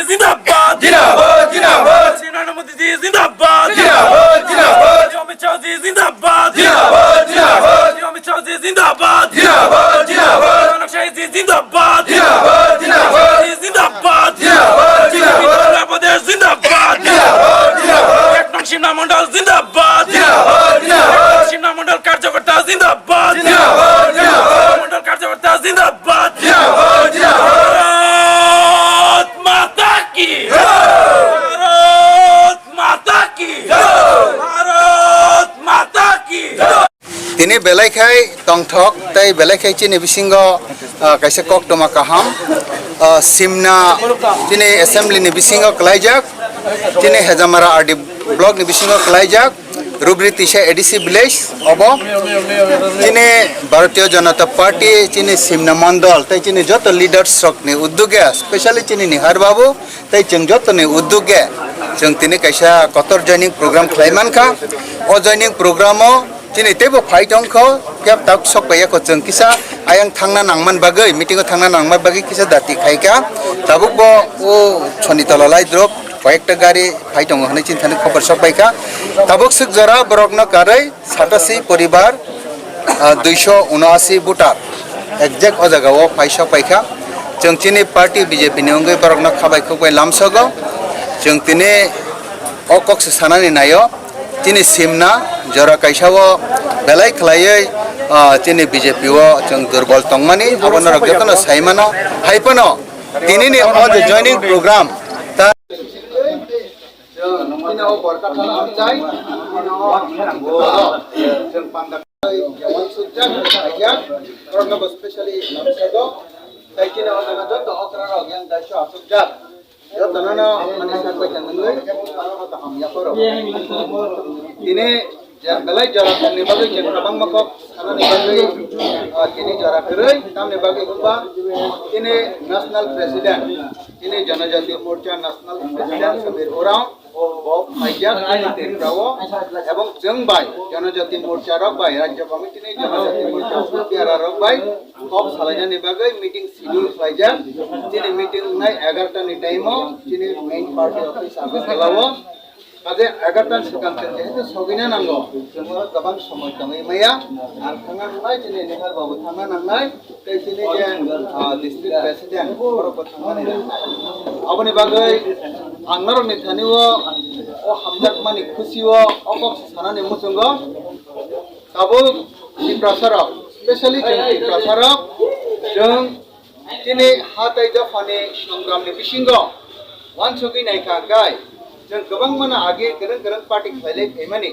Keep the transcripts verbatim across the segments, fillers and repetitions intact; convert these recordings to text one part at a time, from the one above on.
Zindabad! Zindabad! Zindabad! Shri Narendra Modi ji zindabad! Zindabad! Zindabad! Shri Amit Shah ji zindabad! Zindabad! Zindabad! Shri Amit Shah ji zindabad! Zindabad! Zindabad! Manik Shah ji zindabad! Zindabad! Zindabad! Ji zindabad! Zindabad! Zindabad! Uttar Pradesh zindabad! Zindabad! Zindabad! Ek nong Shimla Mandal zindabad! Zindabad! Zindabad! Shimla Mandal Karyakarta zindabad! Zindabad! Zindabad! Mandal Karyakarta zindabad! Zindabad! Zindabad! Bharat Mata ki! Jai! Bharat Mata ki! Jai! Bharat Mata ki! Jai! Tini belai khai tongthok tei belai khai chini bisingo, ah, kaisa koktwma kaham, ah, simna chini assembly ni bisingo kwlaijak, chini Hejamara R D block ni bisingo kwlaijak, Rubri Tisa A D C village obo. Chini Bharatiya Janata Party chini simna mandal tei chini joto leaders rok ni uddog e, specially chini Nihar Babu tei chwng joto ni uddog e chwng tini kaisa kotor joining program khlai mankha. O joining program o chini teibo phai tongkho, phiya tak sok paiya kho chwng kisa ayang thangna nangman bagwi, meeting o thangna nangman bagwi kisa dati khaikha. Tabuk bo o Sonitala Laidrop koyekta gari phai tongo hwnwi chini thani khobor sok paikha. Tabuk swk jora borokno karwi satasi poribar, ah, duiso unoasi voter exact o jaga o phai sok paikha. Chwng chini party B J P ni wngwi borokno khabai khukbai lamsogo. Chwng tini o kok se sanani naio. Chini simna jora kaisa o belai khwlaiwi, ah, chini B J P o chwng durbol tongmani, abo norok jotono sai mano. Hai phano tinini o je joining program, ta- Chwng bini o borkha thang amchai, bini o chwng panda uansukjak, khaijak, borokno bo specially lamsogo. Tai chini o jaga joto okra rok yang daiso achukjak. Jotono no mani sakbai tangwi, kaham yapharo. Tini je belai jora thangni bagwi je kwbangma kok sanani bagwi, ah, tini jora kwrwi, tamni bagwi hwnba tini National President, tini Janajati Morcha National President Samir Uram, bo phaijak tini Tripura o, ebong chwng bai Janajati Morcha rok bai, Rajya Committee ni Janajati Morcha Biara rok bai, kok salainani bagwi meeting schedule khlaijak. Chini meeting wngnai egarta ni time o, chini main party office Agartala o. Kaje egarta ni swkang chwng jehetu sogwina nango, chwng oro kwbang somoi tongwi maya. Ang thangna nangnai, chini Nihar Babu thangna nangnai, tei chini je, ah, district president, borok bo thangmani nangnai. Aboni bagwi ang norokni thani o, o hamjakmani khusi o, o kok sanani muchungo. Tabuk Tiprasa rok, specially chwng Tiprasa rok, chwng chini ha tei dophani songramni bisingo uansugwi naikha hwnkhe, chwng kwbangmano age kwrwng kwrwng party khlailai phaimani,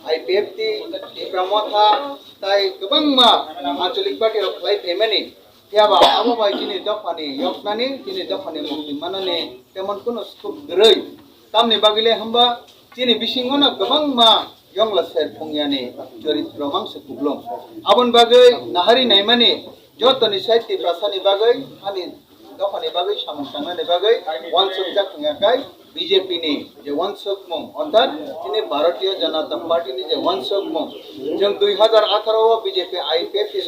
I P F T, Tipra Motha, tai kwbangma ancholic party rok khlai phaimani. Phiya ba abo bai chini dophani yoknani, chini dophani mukti manani temon kunu scope kwrwi. Tamni bagwi le hwnba chini bisingo no kwbangma yongla ser phungyani choritro mangsa kublung. Aboni bagwi nahari naimani jotoni sai Tiprasani bagwi, ani dophani bagwi, samung tangnani bagwi uansukjak wngya khe B J P ni je uansukmung, orthat chini Bharatiya Janata Party ni je uansukmung, chwng dui hazar atharo o B J P I P F T